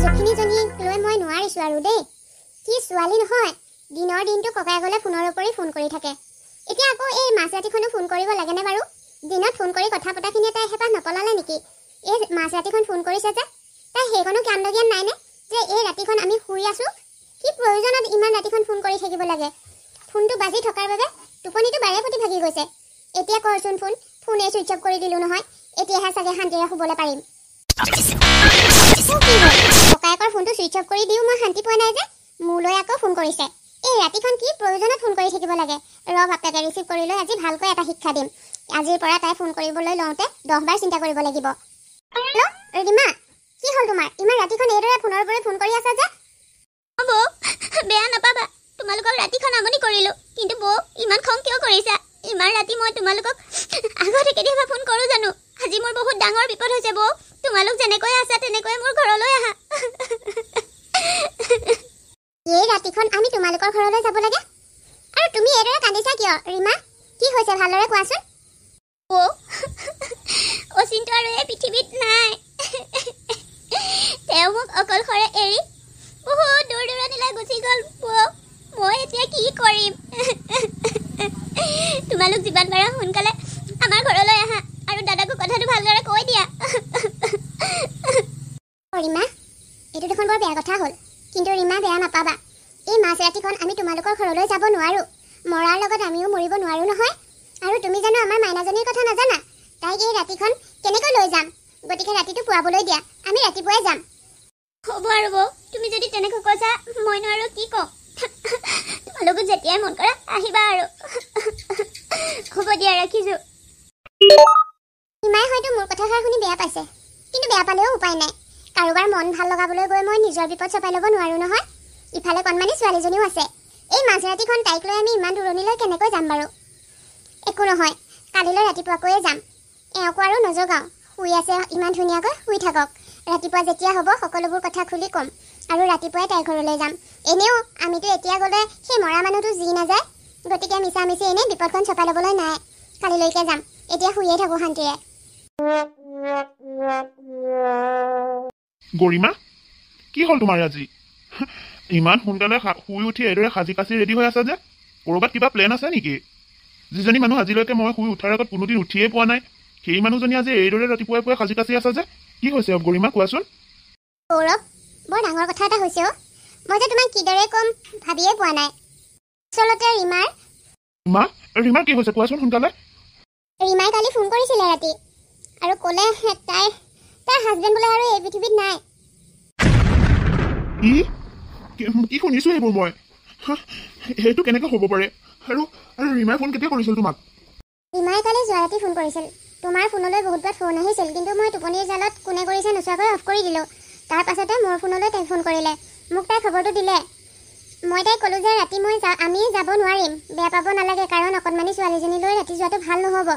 জখিনীজনীক লৈ মই নোৱাৰিছোঁ আৰু দেই। কি ছোৱালী নহয়, দিনৰ দিনটো ককায়েকলৈ ফোনৰ উপৰি ফোন কৰি থাকে। এতিয়া আকৌ এই মাজ ৰাতিখনো ফোন কৰিব লাগেনে বাৰু? দিনত ফোন কৰি কথা পতাখিনিয়ে তাই হেঁপাহ নপলালে নেকি? এই মাজ ৰাতিখন ফোন কৰিছে যে, তাই সেইকণো কাণ্ডজ্ঞান নাইনে যে এই ৰাতিখন আমি শুই আছোঁ? কি প্ৰয়োজনত ইমান ৰাতিখন ফোন কৰি থাকিব লাগে? ফোনটো বাজি থকাৰ বাবে টোপনিটো বাৰে প্ৰতি ভাগি গৈছে। এতিয়া কৰচোন ফোন, ফোনেই ছুইচ অফ কৰি দিলোঁ নহয়, এতিয়াহে চাগে শান্তিৰে শুবলৈ পাৰিম। কি হ'ল, ককায়েকৰ ফোনটো ছুইচ অফ কৰি দিও মই শান্তি পোৱা নাই যে, মোলৈ আকৌ ফোন কৰিছে। এই ৰাতিখন কি প্ৰয়োজনত ফোন কৰি থাকিব লাগে? ৰ বাপেকে ৰিচিভ কৰি লৈ আজি ভালকৈ এটা শিক্ষা দিম। আজিৰ পৰা তাই ফোন কৰিবলৈ লওঁতে 10 বাৰ চিন্তা কৰিব লাগিব। হেল্ল' ৰীমা, কি হ'ল তোমাৰ? ইমান ৰাতিখন এইদৰে ফোনৰ ওপৰত ফোন কৰি আছা যে? বৌ, বেয়া নাপাবা, তোমালোকক ৰাতিখন আমনি কৰিলো। কিন্তু বৌ, ইমান খং কিয় কৰিছা? ইমান ৰাতি মই তোমালোকক আগতে কেতিয়াবা ফোন কৰোঁ জানো? আজি মোৰ বহুত ডাঙৰ বিপদ হৈছে বৌ। তোমালোক যেনেকৈ আছা তেনেকৈ মোৰ ঘৰলৈ আহা। এই ৰাতিখন আমি তোমালোকৰ ঘৰলৈ যাব লাগে আৰু তুমি এইদৰে কান্দিছা কিয় ৰীমা? কি হৈছে ভালদৰে কোৱাচোন। বৌ, অচিন্ত আৰু এই পৃথিৱীত নাই। তেওঁ মোক অকলশৰে এৰি বহুত দূৰ দূৰণিলৈ গুচি গ'ল। বৌ, মই এতিয়া কি কৰিম? তোমালোক যিমান পাৰা সোনকালে আমাৰ ঘৰলৈ আহা আৰু দাদাকো কথাটো ভালদৰে কৈ দিয়া। ৰীমা, এইটো দেখোন বৰ বেয়া কথা হ'ল। কিন্তু ৰীমা, বেয়া নাপাবা, এই মাজ ৰাতিখন আমি তোমালোকৰ ঘৰলৈ যাব নোৱাৰোঁ। মৰাৰ লগত আমিও মৰিব নোৱাৰোঁ নহয়। আৰু তুমি জানো আমাৰ মাইনাজনীৰ কথা নাজানা? তাইক এই ৰাতিখন কেনেকৈ লৈ যাম? গতিকে ৰাতিটো পুৱাবলৈ দিয়া, আমি ৰাতিপুৱাই যাম। হ'ব আৰু বৌ, তুমি যদি তেনেকৈ কৈছা মইনো আৰু কি কওঁ। তোমালোকো যেতিয়াই মন কৰা আহিবা আৰু। হ'ব দিয়া, ৰাখিছোঁ। ৰীমাই হয়তো মোৰ কথাষাৰ শুনি বেয়া পাইছে, কিন্তু বেয়া পালেও উপায় নাই। কাৰোবাৰ মন ভাল লগাবলৈ গৈ মই নিজৰ বিপদ চপাই ল'ব নোৱাৰোঁ নহয়। ইফালে কণমানি ছোৱালীজনীও আছে। এই মাজৰাতিখন তাইক লৈ আমি ইমান দূৰণিলৈ কেনেকৈ যাম বাৰু? একো নহয়, কালিলৈ ৰাতিপুৱাকৈয়ে যাম। এওঁকো আৰু নজগাওঁ। শুই আছে ইমান ধুনীয়াকৈ, শুই থাকক। ৰাতিপুৱা যেতিয়া হ'ব সকলোবোৰ কথা খুলি ক'ম আৰু ৰাতিপুৱাই তাইৰ ঘৰলৈ যাম। এনেও আমিতো এতিয়া গ'লে সেই মৰা মানুহটো যি নাযায়, গতিকে মিছামিছি এনেই বিপদখন চপাই ল'বলৈ নাই। কালিলৈকে যাম, এতিয়া শুইয়ে থাকোঁ শান্তিৰে। গৰিমা, কি হ'ল তোমাৰ আজি? ইমান সোনকালে শুই উঠি এইদৰে সাজি কাচি ৰেডি হৈ আছা যে, ক'ৰবাত কিবা প্লেন আছে নেকি? যিজনী মানুহ আজিলৈকে মই শুই উঠাৰ আগত কোনোদিন উঠিয়ে পোৱা নাই, সেই মানুহজনী আজি এইদৰে ৰাতিপুৱাই পুৱাই সাজি কাচি আছা যে, কি হৈছে গৰিমা, কোৱাচোন? গৌৰৱ, বৰ ডাঙৰ কথা এটা হৈছে অ'। মই যে তোমাক কিদৰে ক'ম ভাবিয়ে পোৱা নাই। আচলতে ৰীমাৰ ৰীমা? ৰীমাৰ কি হৈছে কোৱাচোন সোনকালে। ৰীমাই কালি ফোন কৰিছিলে ৰাতি আৰু ক'লে তাইৰ তাইৰ হাজবেণ্ড বোলে আৰু এই পৃথিৱীত নাই। কি কি শুনিছো এইবোৰ মই? সেইটো কেনেকৈ হ'ব পাৰে? আৰু আৰু ৰীমাই ফোন কেতিয়া কৰিছিল তোমাক? ৰীমাই কালি যোৱা ৰাতি ফোন কৰিছিল। তোমাৰ ফোনলৈ বহুতবাৰ ফোন আহিছিল, কিন্তু মই টোপনিৰ জালত কোনে কৰিছে নোচোৱাকৈ অফ কৰি দিলোঁ। তাৰ পাছতে মোৰ ফোনলৈ তাই ফোন কৰিলে, মোক তাই খবৰটো দিলে। মই তাইক ক'লোঁ যে ৰাতি মই আমি যাব নোৱাৰিম, বেয়া পাব নালাগে, কাৰণ অকণমানি ছোৱালীজনীলৈ ৰাতি যোৱাটো ভাল নহ'ব,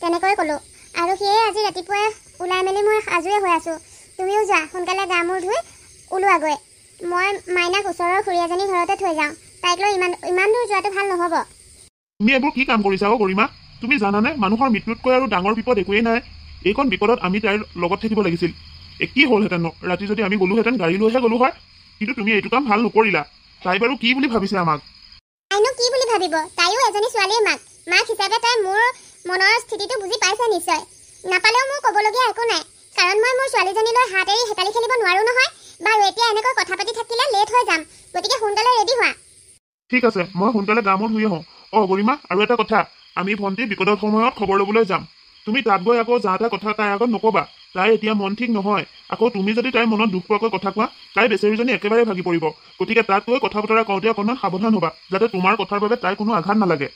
তেনেকৈ ক'লোঁ। আৰু সেয়ে আজি ৰাতিপুৱাই ওলাই মেলি মই আজৰি হৈ আছোঁ। তুমিও যোৱা, সোনকালে গা মূৰ ধুই ওলোৱাগৈ। মই মাইনাক ওচৰৰ খুৰী এজনীৰ ঘৰতে থৈ যাওঁ। তাইক লৈ ইমান ইমান দূৰ যোৱাটো ভাল নহ'ব। তুমি এইবোৰ কি কাম কৰিছা অ' গৰিমা? তুমি জানানে, মানুহৰ মৃত্যুতকৈ আৰু ডাঙৰ বিপদ একোৱেই নাই। এইকণ বিপদত আমি তাইৰ লগত থাকিব লাগিছিল। কি হ'লহেঁতেন ৰাতি যদি আমি গ'লোহেঁতেন? গাড়ী লৈহে গ'লো হয়। কিন্তু তুমি এইটো কাম ভাল নকৰিলা। তাই বাৰু কি বুলি ভাবিছে আমাক? তাইনো কি বুলি ভাবিব? তাইও এজনী ছোৱালীৰ মাক। মাক হিচাপে তাই মোৰ মনৰ স্থিতিটো বুজি পাইছে নিশ্চয়। নাপালেও মোৰ ক'বলগীয়া একো নাই, কাৰণ মই মোৰ ছোৱালীজনীলৈ হাত এৰি হেতালি খেলিব নোৱাৰো নহয়। বাৰু, এতিয়া এনেকৈ কথা পাতি থাকিলে লেট হৈ যাম, গতিকে সোনকালে ৰেডি হোৱা। ঠিক আছে, মই সোনকালে গা মূৰ ধুই আহোঁ। অ' গৰিমা, আৰু এটা কথা, আমি ভণ্টিৰ বিপদৰ সময়ত খবৰ ল'বলৈ যাম। তুমি তাত গৈ আকৌ যা তা কথা তাইৰ আগত নক'বা। তাইৰ এতিয়া মন ঠিক নহয়। আকৌ তুমি যদি তাইৰ মনত দুখ পোৱাকৈ কথা কোৱা, তাই বেচেৰীজনী একেবাৰে ভাগি পৰিব। গতিকে তাত গৈ কথা বতৰা কওঁতে অকণমান সাৱধান হ'বা, যাতে তোমাৰ কথাৰ বাবে তাইৰ কোনো আঘাত নালাগে।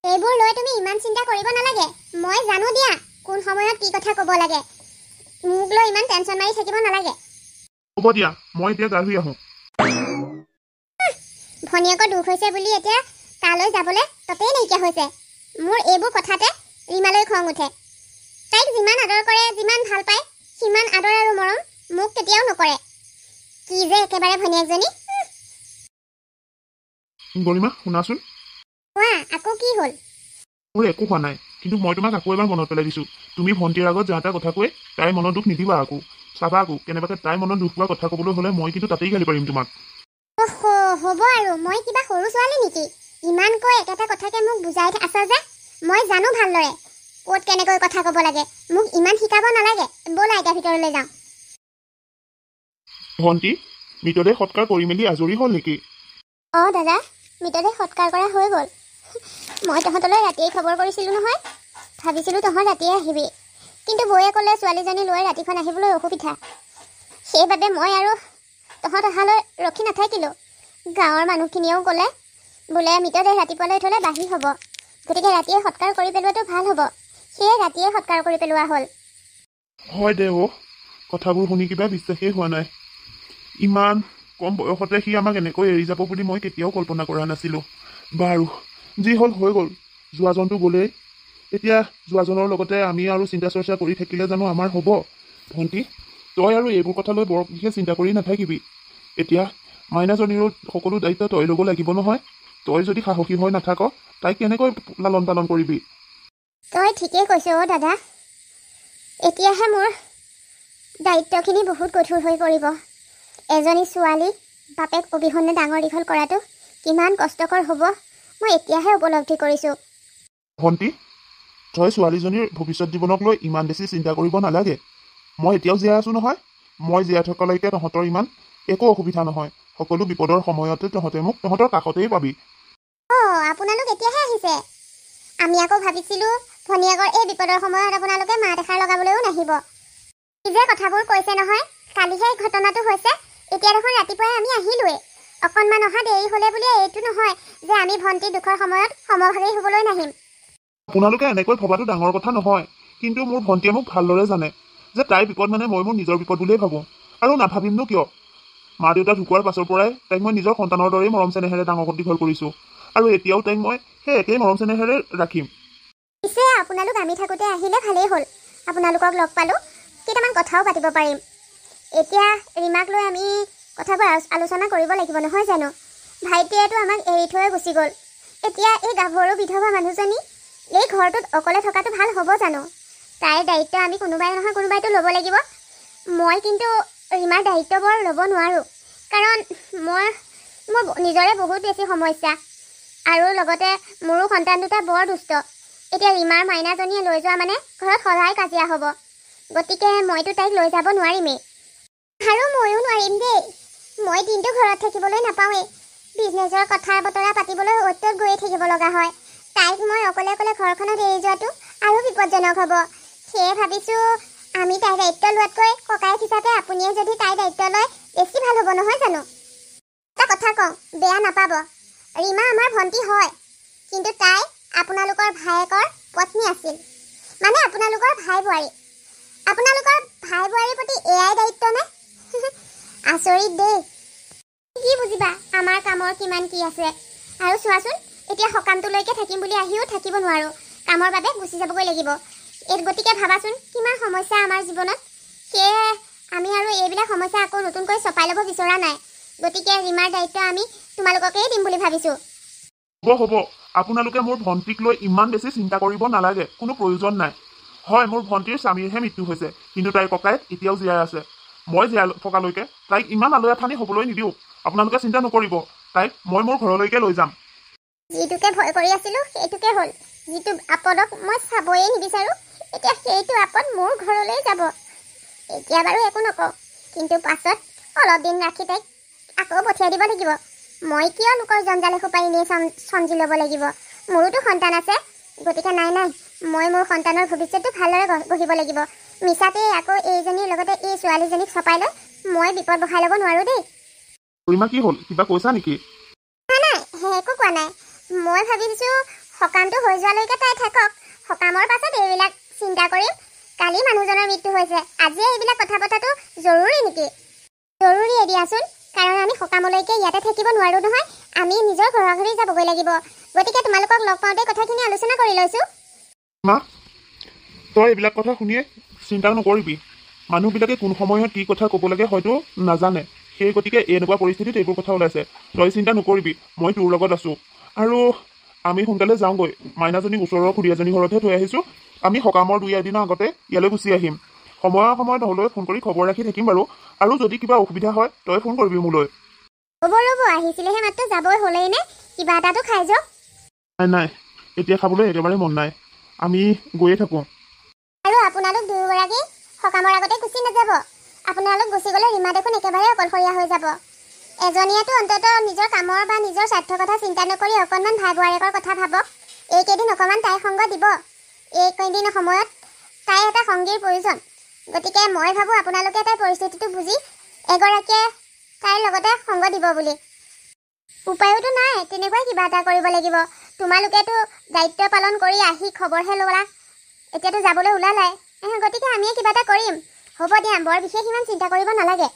এইবোৰ লৈ তুমি ইমান চিন্তা কৰিব নালাগে। মই জানো দিয়া কোন সময়ত কি কথা ক'ব লাগে। মোক লৈ ইমান টেনশ্যন মাৰি থাকিব নালাগে। হ'ব দিয়া, মই এতিয়া গা ধুই আহোঁ। ভনীয়েকৰ দুখ হৈছে বুলি এতিয়া তালৈ যাবলৈ ততেই নাইকিয়া হৈছে। মোৰ এইবোৰ কথাতে ৰীমালৈ খং উঠে। তাইক যিমান আদৰ কৰে, যিমান ভাল পায়, সিমান আদৰ আৰু মৰম মোক কেতিয়াও নকৰে। কি যে একেবাৰে ভনীয়েকজনী। গৰিমা, শুনাচোন। কোৱা, আকৌ কি হ'ল? মোৰ একো হোৱা নাই, কিন্তু মই তোমাক আকৌ এবাৰ মনত পেলাই দিছোঁ, তুমি ভণ্টিৰ আগত যা তা কথা কৈ তাইৰ মনত দুখ নিদিবা আকৌ। চাবা আকৌ কেনেবাকৈ তাইৰ মনত দুখ পোৱা কথা ক'বলৈ হ'লে মই কিন্তু তাতেই গালি পাৰিম তোমাক। হ'ব আৰু, মই কিবা সৰু ছোৱালী নেকি? ইমানকৈ একেটা কথাকে মোক বুজাই আছা যে? মই জানো ভালদৰে ক'ত কেনেকৈ কথা ক'ব লাগে, মোক ইমান শিকাব নালাগে। ব'লা এতিয়া ভিতৰলৈ যাওঁ। ভণ্টি, মৃতদেহ সৎকাৰ কৰি মেলি আজৰি হ'ল নেকি? অঁ দাদা, মৃতদেহ সৎকাৰ কৰা হৈ গ'ল। মই তহঁতলৈ ৰাতিয়েই খবৰ কৰিছিলোঁ নহয়, ভাবিছিলোঁ তহঁত ৰাতিয়ে আহিবি, কিন্তু বৌয়ে ক'লে ছোৱালীজনী লৈ ৰাতিখন আহিবলৈ অসুবিধা। সেইবাবে মই আৰু তহঁত অহালৈ ৰখি নাথাকিলোঁ। গাঁৱৰ মানুহখিনিয়েও ক'লে বোলে মৃতদেহ ৰাতিপুৱালৈ থ'লে বাঢ়ি হ'ব, গতিকে ৰাতিয়ে সৎকাৰ কৰি পেলোৱাটো ভাল হ'ব। সেয়ে ৰাতিয়ে সৎকাৰ কৰি পেলোৱা হ'ল। হয় দে অ', কথাবোৰ শুনি কিবা বিশ্বাসেই হোৱা নাই। ইমান কম বয়সতে সি আমাক এনেকৈ এৰি যাব বুলি মই কেতিয়াও কল্পনা কৰা নাছিলোঁ। বাৰু, যি হ'ল হৈ গ'ল, যোৱাজনটো গ'লেই। এতিয়া যোৱাজনৰ লগতে আমি আৰু চিন্তা চৰ্চা কৰি থাকিলে জানো আমাৰ হ'ব? ভণ্টি, তই আৰু এইবোৰ কথা লৈ বৰ বিশেষ চিন্তা কৰি নাথাকিবি। এতিয়া মাইনাজনীৰো সকলো দায়িত্ব তই ল'ব লাগিব নহয়। তই যদি সাহসী হৈ নাথাক, তাইক কেনেকৈ লালন পালন কৰিবি? তই ঠিকেই কৈছ অ' দাদা, এতিয়াহে মোৰ দায়িত্বখিনি বহুত গধুৰ হৈ পৰিব। এজনী ছোৱালী বাপেক অবিহনে ডাঙৰ দীঘল কৰাটো কিমান কষ্টকৰ হ'ব মই এতিয়াহে উপলব্ধি কৰিছোঁ। ভণ্টি, তই ছোৱালীজনীৰ ভৱিষ্যত জীৱনক লৈ ইমান বেছি চিন্তা কৰিব নালাগে। মই এতিয়াও জীয়াই আছোঁ নহয়। মই জীয়াই থকালৈকে তহঁতৰ ইমান একো অসুবিধা নহয়। সকলো বিপদৰ সময়তে তহঁতে মোক তহঁতৰ কাষতেই পাবি। অঁ, আপোনালোক এতিয়াহে আহিছে? আমি আকৌ ভাবিছিলোঁ ভনীয়েকৰ এই বিপদৰ সময়ত আপোনালোকে মাত এষাৰ লগাবলৈও নাহিব। কি যে কথাবোৰ কৈছে নহয়, কালিহে ঘটনাটো হৈছে, এতিয়া দেখোন ৰাতিপুৱাই আমি আহিলোৱেই। অকণমান অহা দেৰি হ'লে বুলিয়ে এইটো নহয় যে আমি ভণ্টিৰ দুখৰ সময়ত সমভাগী হ'বলৈ নাহিম। আপোনালোকে এনেকৈ ভবাটো ডাঙৰ কথা নহয়, কিন্তু মোৰ ভণ্টিয়ে মোক ভালদৰে জানে যে তাইৰ বিপদ মানে মই মোৰ নিজৰ বিপদ বুলিয়েই ভাবোঁ। আৰু নাভাবিমনো কিয়? মা দেউতা ঢুকোৱাৰ পাছৰ পৰাই তাইক মই নিজৰ সন্তানৰ দৰেই মৰম চেনেহেৰে ডাঙৰ দীঘল কৰিছোঁ, আৰু এতিয়াও তাইক মই সেই একেই মৰম চেনেহেৰে ৰাখিম। পিছে আপোনালোক আমি থাকোঁতে আহিলে ভালেই হ'ল, আপোনালোকক লগ পালোঁ, কেইটামান কথাও পাতিব পাৰিম। এতিয়া ৰীমাক লৈ আমি কথাবোৰ আলোচনা কৰিব লাগিব নহয় জানো? ভাইটিয়েতো আমাক এৰি থৈ গুচি গ'ল, এতিয়া এই গাভৰু বিধৱা মানুহজনী এই ঘৰটোত অকলে থকাটো ভাল হ'ব জানো? তাইৰ দায়িত্ব আমি কোনোবাই নহয় কোনোবাইতো ল'ব লাগিব। মই কিন্তু ৰীমাৰ দায়িত্ব বৰ ল'ব নোৱাৰোঁ, কাৰণ মই মোৰ নিজৰে বহুত বেছি সমস্যা, আৰু লগতে মোৰো সন্তান দুটা বৰ দুষ্ট। এতিয়া ৰীমাৰ মাইনাজনীয়ে লৈ যোৱা মানে ঘৰত সদায় কাজিয়া হ'ব, গতিকে মইতো তাইক লৈ যাব নোৱাৰিমেই। আৰু ময়ো নোৱাৰিম দেই, মই দিনটো ঘৰত থাকিবলৈ নাপাওঁৱেই, বিজনেছৰ কথা বতৰা পাতিবলৈ অ'ত ত'ত গৈয়ে থাকিব লগা হয়। তাইক মই অকলে অকলে ঘৰখনত এৰি যোৱাটো আৰু বিপদজনক হ'ব। সেয়ে ভাবিছোঁ আমি তাইৰ দায়িত্ব লোৱাতকৈ ককায়েক হিচাপে আপুনিয়ে যদি তাইৰ দায়িত্ব লয় বেছি ভাল হ'ব নহয় জানো? এটা কথা কওঁ, বেয়া নাপাব, ৰীমা আমাৰ ভণ্টি হয়, কিন্তু তাই আপোনালোকৰ ভায়েকৰ পত্নী আছিল, মানে আপোনালোকৰ ভাই বোৱাৰী। আপোনালোকৰ ভাই বোৱাৰীৰ প্ৰতি এয়াই দায়িত্ব নে? আচৰিত দেই। কি বুজিবা আমাৰ কামৰ কিমান কি আছে। আৰু চোৱাচোন, এতিয়া সকামটোলৈকে থাকিম বুলি আহিও থাকিব নোৱাৰোঁ, কামৰ বাবে গুচি যাবগৈ লাগিব। গতিকে ভাবাচোন কিমান সমস্যা আমাৰ জীৱনত। সেয়ে আমি আৰু এইবিলাক সমস্যা আকৌ নতুনকৈ চপাই ল'ব বিচৰা নাই, গতিকে ৰীমাৰ দায়িত্ব আমি তোমালোককেই দিম বুলি ভাবিছোঁ। হ'ব হ'ব, আপোনালোকে মোৰ ভণ্টিক লৈ ইমান বেছি চিন্তা কৰিব নালাগে, কোনো প্ৰয়োজন নাই। হয়, মোৰ ভণ্টিৰ স্বামীৰহে মৃত্যু হৈছে, কিন্তু তাইৰ ককায়েক এতিয়াও জীয়াই আছে। মই জীয়াই থকালৈকে তাইক ইমান আলৈ আথানি হ'বলৈ নিদিওঁ। আপোনালোকে চিন্তা নকৰিব, তাইক মই মোৰ ঘৰলৈকে লৈ যাম। যিটোকে ভয় কৰি আছিলোঁ সেইটোকে হ'ল, যিটো আপদক মই চাবয়ে নিবিচাৰোঁ, এতিয়া সেইটো আপদ মোৰ ঘৰলৈ যাব। এতিয়া বাৰু একো নকওঁ, কিন্তু পাছত অলপ দিন ৰাখি তাইক আকৌ পঠিয়াই দিব লাগিব। মই কিয় লোকৰ জঞ্জাল এসোপা এনেই চমজি ল'ব লাগিব? মোৰোতো সন্তান আছে, গতিকে নাই নাই, মই মোৰ সন্তানৰ ভৱিষ্যতটো ভালদৰে গঢ়িব লাগিব। মিছাতেই আকৌ এইজনীৰ লগতে এই ছোৱালীজনীক চপাই লৈ মই বিপদ বঢ়াই ল'ব নোৱাৰোঁ দেই। ৰীমা, কি হ'ল? কিবা কৈছা নেকি? নাই নাই, একো কোৱা নাই। মই ভাবিছোঁ সকামটো হৈ যোৱালৈকে তাই থাকক, সকামৰ পাছত এইবিলাক চিন্তা কৰিম। কালি মানুহজনৰ মৃত্যু হৈছে, আজিয়ে এইবিলাক কথা পতাটো জৰুৰী নেকি? জৰুৰীয়ে দিয়াচোন, কাৰণ আমি সকামলৈকে ইয়াতে থাকিব নোৱাৰোঁ নহয়, আমি নিজৰ ঘৰা ঘৰি যাবগৈ লাগিব। গতিকে তোমালোকক লগ পাওঁতে কথাখিনি আলোচনা কৰি লৈছোঁ। মা, তই এইবিলাক কথা শুনিয়ে চিন্তা নকৰিবি। মানুহবিলাকে কোন সময়ত কি কথা ক'ব লাগে হয়তো নাজানে, সেই গতিকে এনেকুৱা পৰিস্থিতিত এইবোৰ কথা ওলাইছে। তই চিন্তা নকৰিবি, মই তোৰ লগত আছোঁ। আৰু আমি সোনকালে যাওঁগৈ, মাইনাজনীক ওচৰৰ খুৰী এজনী ঘৰতহে থৈ আহিছোঁ। আমি সকামৰ 2 এদিনৰ আগতে ইয়ালৈ গুচি আহিম। সময়ে সময়ত নহ'লেও ফোন কৰি খবৰ ৰাখি থাকিম বাৰু। আৰু যদি কিবা অসুবিধা হয় তই ফোন কৰিবি মোলৈ। ৰ'ব ৰ'ব, আহিছিলেহে মাত্ৰ, যাবই হ'লেই নে? কিবা এটাতো খাই যাওক। নাই নাই, এতিয়া খাবলৈ একেবাৰে মন নাই, আমি গৈয়ে থাকোঁ। আৰু আপোনালোক দুয়োগৰাকী সকামৰ আগতে গুচি নাযাব। আপোনালোক গুচি গ'লে ৰীমা দেখোন একেবাৰে অকলশৰীয়া হৈ যাব। এজনীয়েতো অন্ততঃ নিজৰ কামৰ বা নিজৰ স্বাৰ্থৰ কথা চিন্তা নকৰি অকণমান ভাই বোৱাৰীয়েকৰ কথা ভাবক। এইকেইদিন অকণমান তাইৰ সংগ দিব। এইকেইদিন সময়ত তাই এটা সংগীৰ প্ৰয়োজন। গতিকে মই ভাবোঁ আপোনালোকে তাইৰ পৰিস্থিতিটো বুজি এগৰাকীয়ে তাইৰ লগতে সংগ দিব বুলি। উপায়োতো নাই, তেনেকুৱাই কিবা এটা কৰিব লাগিব। তোমালোকেতো দায়িত্ব পালন কৰি আহি খবৰহে ল'লা, এতিয়াতো যাবলৈ ওলালাই, গতিকে আমিয়ে কিবা এটা কৰিম। হ'ব দিয়া, বৰ বিশেষ ইমান চিন্তা কৰিব নালাগে।